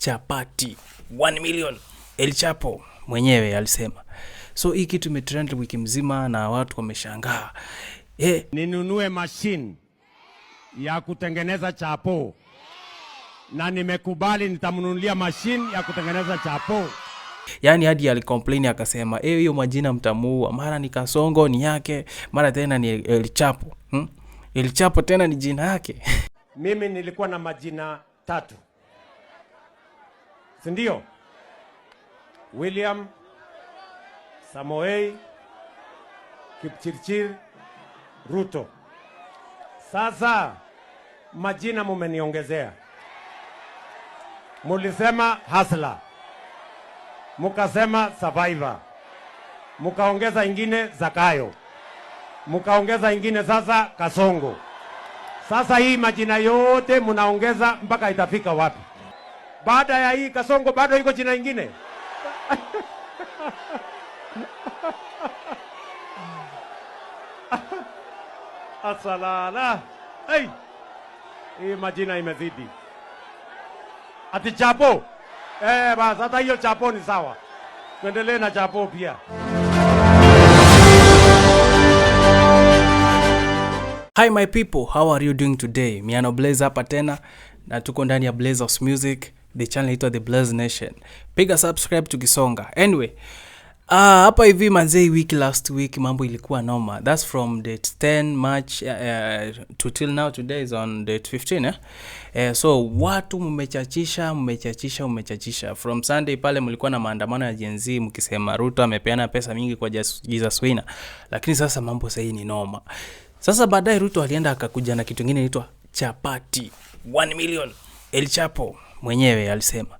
Chapati 1 million. El Chapo mwenyewe alisema. So hii kitu imetrend wiki mzima na watu wameshangaa. Ninunue machine ya kutengeneza chapo, na nimekubali nitamnunulia machine ya kutengeneza chapo. Yani hadi alicomplain akasema, hiyo majina mtamuua, mara ni Kasongo ni yake, mara tena ni El Chapo. El Chapo tena ni jina yake. Mimi nilikuwa na majina tatu, si ndio? William Samoei Kipchirchir Ruto. Sasa majina mumeniongezea, mulisema Hustler, mukasema Survivor, mukaongeza ingine Zakayo, mukaongeza ingine sasa Kasongo. Sasa hii majina yote munaongeza mpaka itafika wapi? Baada ya hii Kasongo bado iko jina ingine? Asalala. Hey! Hii majina imezidi. Ati Chapo. Basi hata hiyo Chapo ni sawa. Tuendelee na Chapo pia. Hi my people, how are you doing today? Miano Blaze hapa tena na tuko ndani ya Blaze House Music, the channel inaitwa The Blaze Nation. Piga subscribe tukisonga. Anyway, hapa hivi manzee, week last week mambo ilikuwa noma. That's from date 10 March to till now, today is on date 15, eh? So watu mmechachisha, mmechachisha, mmechachisha. From Sunday pale mlikuwa na maandamano ya Gen Z mkisema Ruto amepeana pesa mingi kwa Jesus Winner. Lakini sasa mambo sasa ni noma. Sasa baadaye Ruto alienda akakuja na kitu kingine inaitwa chapati 1 million. El Chapo mwenyewe alisema.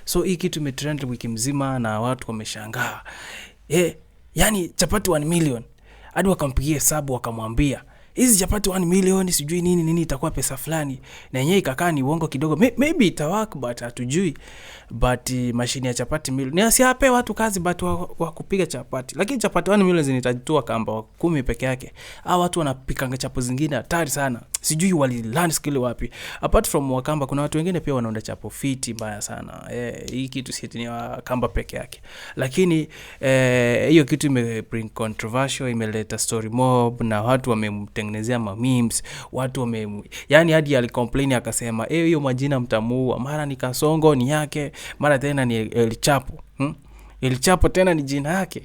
So hii kitu imetrend wiki mzima na watu wameshangaa. Yani chapati 1 million. Hadi wakampigia hesabu wakamwambia hizi chapati 1 million sijui nini nini itakuwa pesa fulani. Na yenyewe ikakaa ni uongo kidogo. Maybe ita work but hatujui. But mashine ya chapati million ni asiape watu kazi but wa kupiga chapati. Lakini chapati 1 million zinitajitua kamba wa 10 peke yake. Hao watu wanapikanga chapo zingine hatari sana. Sijui wali learn skill wapi. Apart from Wakamba kuna watu wengine pia wanaunda chapo fiti mbaya sana. Hii kitu si ni Wakamba peke yake. Lakini hiyo kitu ime bring controversial, imeleta story mob na watu wamemtengenezea ma memes, watu wame, yani hadi alicomplain akasema, hiyo majina mtamuua, mara ni Kasongo ni yake, mara tena ni El Chapo. El Chapo tena ni jina yake.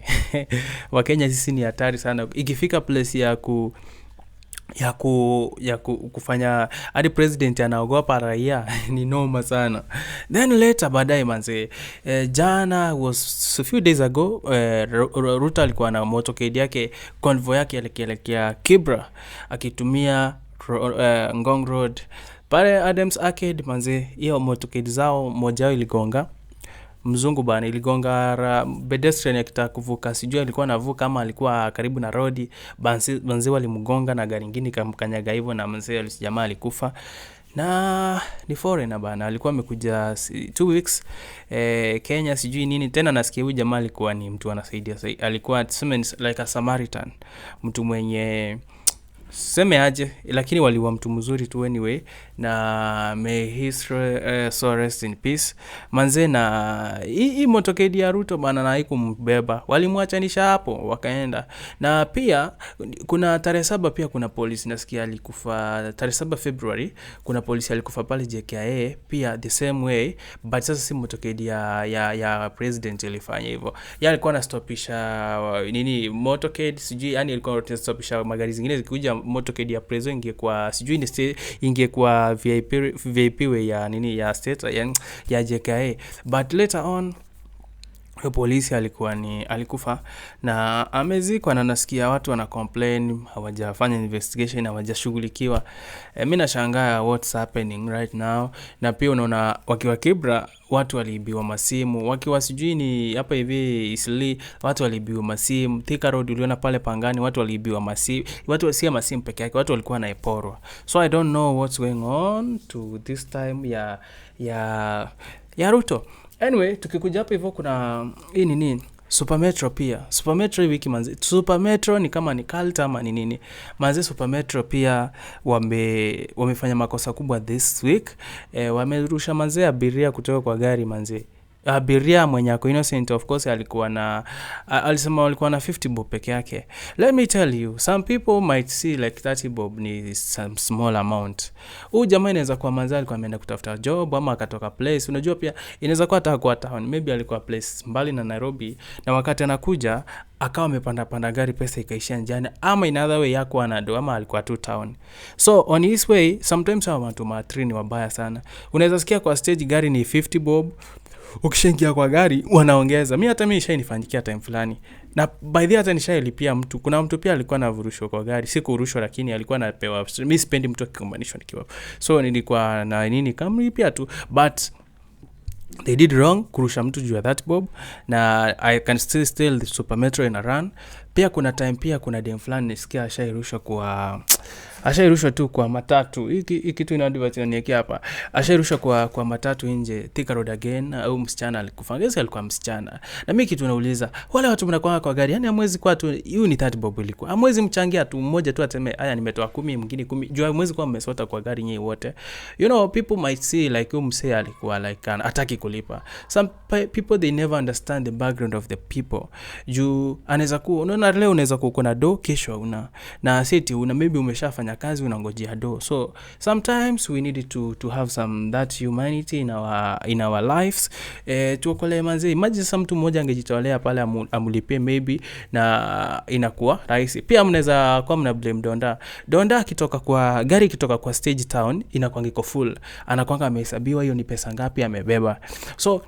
Wakenya sisi ni hatari sana. Ikifika place ya kufanya hadi president anaogopa raia ni noma sana. Then later baadaye manze, jana was a few days ago, Ruto alikuwa na motorcade yake, convoy yake alielekea Kibra akitumia Ngong Road pale Adams Arcade. Manze hiyo motorcade zao moja yao iligonga mzungu bana, iligonga pedestrian akitaka kuvuka, sijui alikuwa anavuka ama alikuwa karibu na road, banzi walimgonga na gari nyingine ikamkanyaga hivyo na mzee jamaa alikufa. Na ni foreigner bana, alikuwa amekuja 2 weeks Kenya sijui nini tena. Nasikia huyu jamaa alikuwa ni mtu anasaidia, alikuwa tuseme like a Samaritan, mtu mwenye seme aje, lakini waliwa mtu mzuri tu anyway, na may his soul rest in peace manze. Na hii motorcade ya Ruto bana na haikumbeba, walimwachanisha hapo wakaenda. Na pia kuna tarehe 7 pia kuna polisi nasikia alikufa tarehe 7 February, kuna polisi alikufa pale JKIA pia the same way, but sasa si motorcade ya president ilifanya hivyo. Yeye alikuwa anastopisha nini motorcade sijui, yani alikuwa anastopisha magari zingine zikikuja motorcade ya president ingekuwa sijui ni state, ingekuwa VIP way ya nini ya state ya JKIA. But later on huyo polisi alikuwa ni alikufa na amezikwa, na nasikia watu wana complain hawajafanya investigation, hawajashughulikiwa. Mimi nashangaa what's happening right now. Na pia unaona wakiwa Kibra watu waliibiwa masimu, wakiwa sijui ni hapa hivi Isli watu waliibiwa masimu, Thika Road uliona pale Pangani watu waliibiwa masimu, watu si masimu peke yake, watu walikuwa wanaiporwa. So I don't know what's going on to this time ya Ruto. Anyway, tukikuja hapa hivyo kuna hii nini Supermetro pia. Supermetro hii wiki manze. Supermetro ni kama ni cult ama ni nini. Manze Supermetro pia wamefanya makosa kubwa this week. Wamerusha manze abiria kutoka kwa gari manze. Abiria mwenye ako innocent of course alikuwa na alisema walikuwa na 50 bob peke yake. Let me tell you, some people might see like 30 bob ni some small amount. Huyu jamaa inaweza kuwa manze alikuwa ameenda kutafuta job ama akatoka place. Unajua pia inaweza kuwa hata kwa town, maybe alikuwa place mbali na Nairobi, na wakati anakuja akawa amepanda panda gari, pesa ikaishia njiani, ama in other way hakuwa na do, ama alikuwa tu town. So on his way, sometimes hawa watu matri ni wabaya sana. Unaweza sikia kwa stage gari ni 50 bob, ukishaingia kwa gari wanaongeza. Mi hata mi nishainifanyikia time fulani, na by the way hata nishailipia mtu. Kuna mtu pia alikuwa anavurushwa kwa gari, si kurushwa, lakini alikuwa anapewa. Mi sipendi mtu akikumbanishwa nikiwa, so nilikuwa na nini kamlipia tu, but they did wrong kurusha mtu juu ya that bob, na I can still the Super Metro in a run. Pia kuna time pia kuna dem fulani nisikia ashairushwa tu kwa matatu. Hiki kitu ina advert inaniwekea hapa. Ashairushwa kwa matatu nje Thika Road again. Au msichana alikufa. Ngezi alikuwa msichana. Na mimi kitu nauliza, wale watu mnakuwa kwa gari, yani hamwezi kwa tu, hiyo ni 30 bob ilikuwa. Hamwezi mchangia tu mmoja tu aseme haya nimetoa 10, mwingine 10. Juu hamwezi kuwa mmesota kwa gari nyinyi wote. You know, people might see like huyu msee alikuwa like hataki kulipa. Some people they never understand the background of the people. Juu anaweza kuwa, unaona leo unaweza kuwa uko na do, kesho hauna. Na si eti una, maybe umeshafanya kazi unangojea do. So sometimes we need to have some that humanity in our lives. Tuokolee manze. Imagine sasa mtu mmoja angejitolea pale amulipie maybe, na inakuwa rahisi. Pia mnaweza kuwa mna blame Donda. Donda akitoka kwa gari, ikitoka kwa stage town inakuwa iko full. Anakuwa amehesabiwa hiyo ni pesa ngapi amebeba. So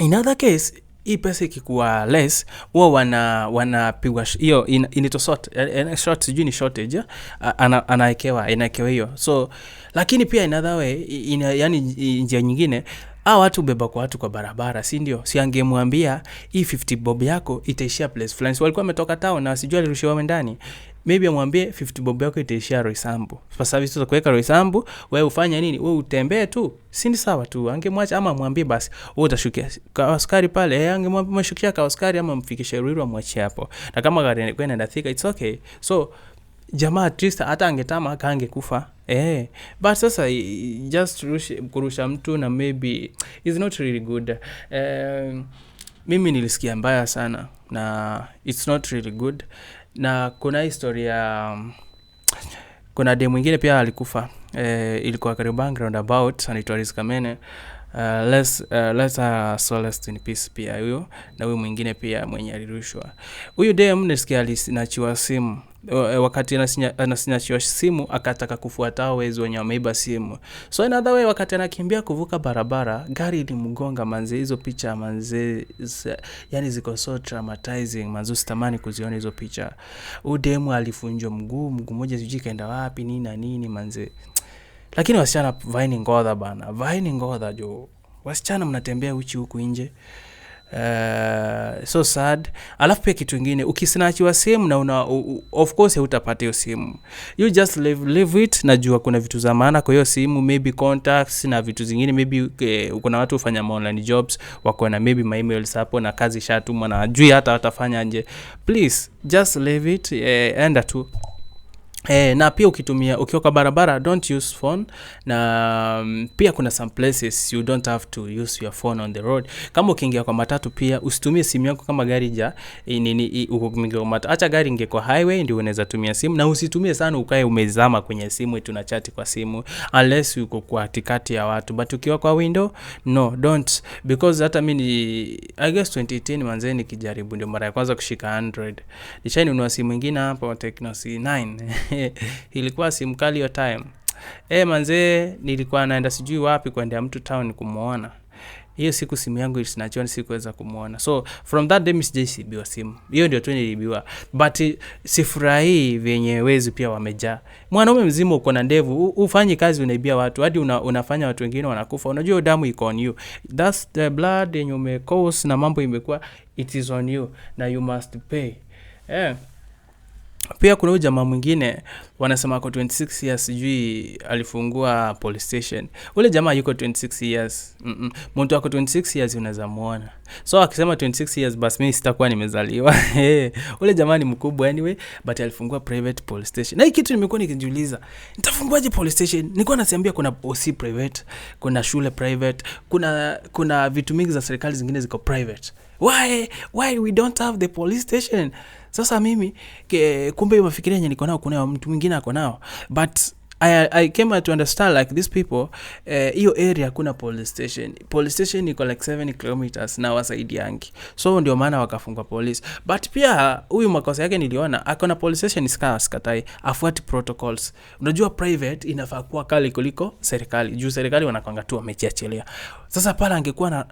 in other case hii pesa ikikuwa less huwa wanapigwa hiyo inaitwa sort, short, sijui ni shortage, anaekewa, inaekewa hiyo. So lakini pia in other way, yani njia nyingine, hao watu hubeba kwa watu kwa barabara, si ndio? Si angemwambia hii 50 bob yako itaishia place fulani. Si walikuwa wametoka town na sijui alirushiwa ndani. Maybe amwambie 50 bob yako itaishia Roysambu. Kwa sababu sasa kuweka Roysambu, wewe ufanye nini? Wewe utembee tu. Si ni sawa tu. Angemwacha ama amwambie basi wewe utashukia kwa askari pale, angemwambia umeshukia kwa askari ama mfikishe Ruiru amwachie hapo. Na kama gari ilikuwa inaenda Thika, it's okay. So jamaa at least hata angetama angekufa. But sasa just kurusha mtu na maybe is not really good. Mimi nilisikia mbaya sana na it's not really good. Na kuna historia, kuna dem mwingine pia alikufa. Ilikuwa Kariobangi roundabout, anaitwa Liz Kamene. Let her soul rest in peace pia huyo, na huyo mwingine pia mwenye alirushwa. Huyu dem nilisikia alisinachiwa simu. Wakati anasinachiwa simu akataka kufuata hao wezi wenye wameiba simu. So in other way, wakati anakimbia kuvuka barabara, gari ilimgonga manze. Hizo picha manze, yani ziko so traumatizing manze, usitamani kuziona hizo picha. Huyu demu alifunjwa mguu, mguu mmoja sijui kaenda wapi nini na nini manze. Lakini wasichana vaini ngodha bana, vaini ngodha jo. Wasichana mnatembea uchi huku nje. So sad. Alafu pia kitu kingine, ukisinachiwa simu na una, of course hutapata hiyo simu. You just leave it. Najua kuna vitu za maana kwa hiyo simu, maybe contacts na vitu zingine, maybe kuna watu hufanya online jobs, wako na maybe my emails hapo na kazi ishatumwa na hajui hata watafanya aje. Please just leave it, enda tu. Na pia ukiwa kwa barabara don't use phone. Na pia kuna some places you don't have to use your phone on the road. Kama ukiingia kwa matatu pia usitumie simu yako kama gari ja, nini, uko ukiingia kwa matatu. Acha gari ingie kwa highway ndio unaweza tumia simu, na usitumie sana ukae umezama kwenye simu eti una chat kwa simu unless uko kwa katikati ya watu. But ukiwa kwa window no, don't, because hata mimi ni, I guess 2018 manze nikijaribu ndio mara ya kwanza kushika Android. Nishainunua simu nyingine hapo Tecno C9. Ilikuwa simu kali hiyo time. Manze nilikuwa naenda sijui wapi kuendea mtu town kumuona. Hiyo siku simu yangu ilisinachiwa, sikuweza kumuona. So from that day mimi sijaibiwa simu. Hiyo ndio tu niliibiwa. But sifurahii venye wezi pia wamejaa. Mwanaume mzima uko na ndevu, ufanyi kazi unaibia watu, hadi unafanya watu wengine wanakufa. Unajua damu iko on you. That's the blood yenye ume cause na mambo imekuwa, it is on you na you must pay. Pia kuna huyu jamaa mwingine wanasema ako 26 years, sijui alifungua police station. Ule jamaa yuko 26 years. Mtu ako 26 years unaweza muona. So akisema 26 years, basi mimi sitakuwa nimezaliwa. Ule jamaa ni mkubwa anyway, but alifungua private police station. Na hii kitu nimekuwa nikijiuliza, nitafunguaje police station? Nilikuwa nasiambia kuna OC private, kuna shule private, kuna vitu mingi za serikali zingine ziko private. Why we don't have the police station? Sasa mimi kumbe hiyo mafikiria yenye niko nao kuna mtu mwingine ako nao, but I came to understand like these people, hiyo area kuna police station. Police station iko like 7 kilometers na wasaidiangi, so ndio maana wakafungua police. But pia huyu makosa yake niliona ako na police station sikatai, afuati protocols. Unajua private inafaa kuwa kali kuliko serikali, juu serikali wanakwanga tu wamejiachilia. Sasa pale angekuwa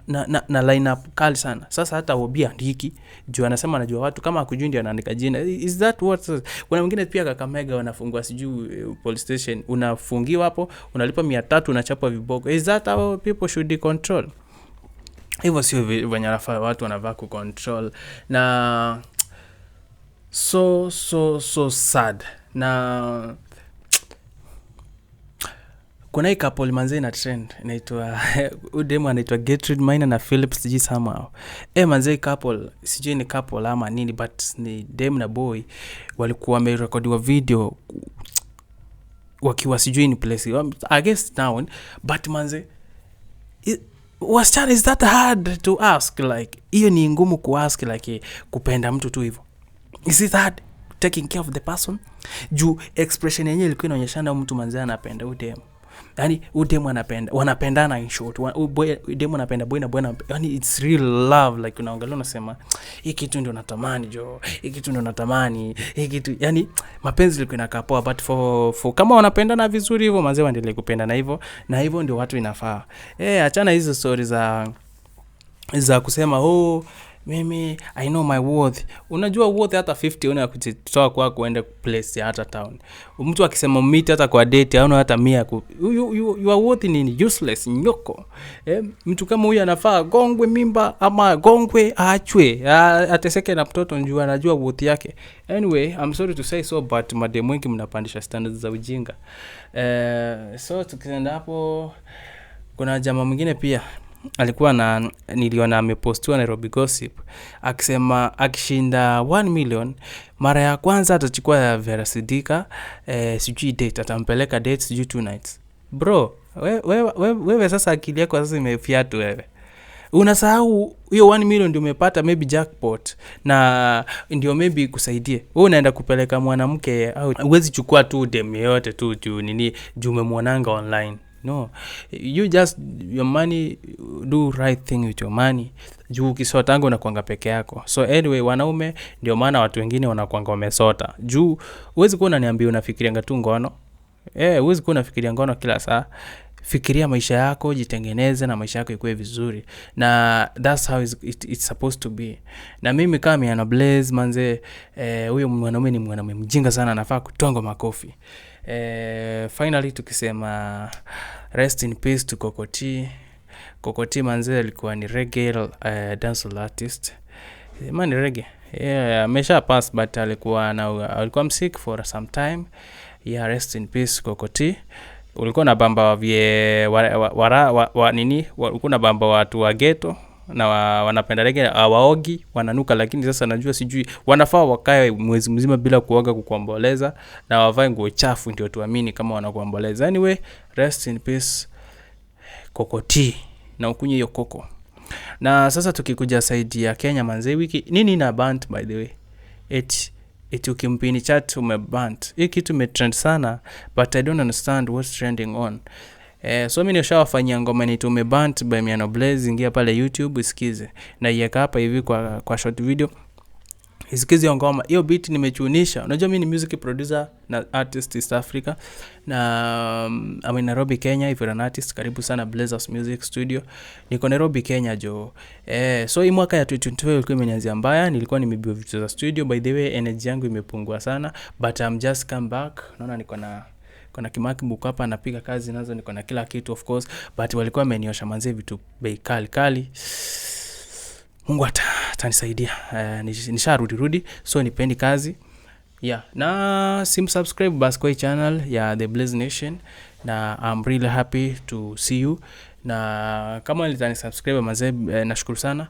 na line up kali sana. Sasa hata Obi andiki juu anasema anajua watu, kama hakujui ndio anaandika jina. Is that what? Kuna mwingine pia Kakamega wanafungua sijui police station, unafungiwa hapo, unalipa 300, unachapwa viboko. Is that how people should control? Hivyo sio venye wanafaa watu wanavaa kucontrol. Na so so so sad. Na kuna hii couple manze ina trend, inaitwa udemu anaitwa Gertrude Maina na Philip sijui somehow. Manze couple, sijui ni couple ama nini, but ni dem na boy walikuwa wamerekodiwa video wakiwa sijui ni place, I guess town, but manze wasichana, is that hard to ask? Like hiyo ni ngumu kuask, like kupenda mtu tu hivyo. Is it hard taking care of the person? Juu expression yenyewe ilikuwa inaonyeshana mtu manze anapenda udem. Yaani udem anapenda, wanapendana in short. Udem anapenda boy na boy anapenda. Yaani it's real love, like unaangalia unasema hii kitu ndio natamani jo, hii kitu ndio natamani, hii kitu. Yaani mapenzi ilikuwa inakaa poa, but for kama wanapendana vizuri hivyo manze waendelee kupendana hivyo, na hivyo ndio watu inafaa. Achana hizo stories za kusema oh mimi I know my worth. Unajua worth hata 50 una kujitoa kwako uende place ya hata town. Mtu akisema meet hata kwa date hauna hata 100 you are worth nini? Useless nyoko. Mtu kama huyu anafaa gongwe mimba ama gongwe aachwe, ateseke na mtoto njoo anajua worth yake. Anyway, I'm sorry to say so, but mademu wengi mnapandisha standards za ujinga. So tukienda hapo kuna jamaa mwingine pia alikuwa na, niliona amepostiwa Nairobi Gossip akisema akishinda 1 million mara ya kwanza atachukua Vera Sidika, sijui date, atampeleka date sijui 2 nights. Bro, wewe sasa akili yako sasa imefiatu wewe. Unasahau hiyo 1 million ndio umepata maybe jackpot na ndio maybe ikusaidie. Wewe unaenda kupeleka mwanamke au huwezi chukua tu dem yote tu juu nini, juu umemwonanga online. No, you just your money, do right thing with your money. Juu ukisota angu unakuanga peke yako. So anyway, wanaume ndio maana watu wengine wanakuanga wamesota. Juu huwezi kuwa unaniambia unafikirianga tu ngono. Huwezi kuwa unafikiria ngono kila saa. Fikiria maisha yako, jitengeneze na maisha yako ikuwe vizuri. Na that's how it's supposed to be. Na mimi kama Miano Blaze manze, huyo mwanaume ni mwanaume mjinga sana, anafaa kutongwa makofi. Finally tukisema rest in peace to Kokoti. Kokoti manze alikuwa ni reggae dancehall artist. Man reggae. Yeah, amesha pass but alikuwa msick for some time. Yeah, rest in peace Kokoti. Ulikuwa na bamba wa vie, wa, wa, wa, wa, wa, nini? Wa, ulikuwa na bamba watu wa ghetto na wanapenda reggae, hawaogi, wananuka, lakini sasa najua sijui wanafaa wakae mwezi mzima bila kuoga kukuomboleza na wavae nguo chafu ndio tuamini kama wanakuomboleza. Anyway, rest in peace Kokoti, na ukunywe hiyo koko. Na sasa tukikuja side ya Kenya manze, wiki nini na bant by the way? Eti ukimpini chat umebant. Hii kitu imetrend sana but I don't understand what's trending on. So mimi nishawafanyia ngoma ni tumebant by Miano Blaze, ingia pale YouTube usikize. Na iweka hapa hivi kwa short video. Isikize hiyo ngoma. Hiyo beat nimechunisha. Unajua mimi ni music producer na artist East Africa na I'm in Nairobi Kenya. If you're an artist, karibu sana Blaze House Music Studio. Niko Nairobi Kenya jo. So hii mwaka ya 2022 ilikuwa imenianzia mbaya, nilikuwa nimebiwa vitu za studio. By the way, energy yangu imepungua sana, but I'm just come back. Naona niko na kuna kiMacBook hapa napiga kazi nazo, niko na kila kitu of course, but walikuwa wameniosha manze vitu bei kali kali. Mungu atanisaidia. Nisharudi rudi, so nipendi kazi. Yeah, na simsubscribe basi kwa hii channel ya The Blaze Nation, na I'm really happy to see you. Na kama litani subscribe mazee, nashukuru sana.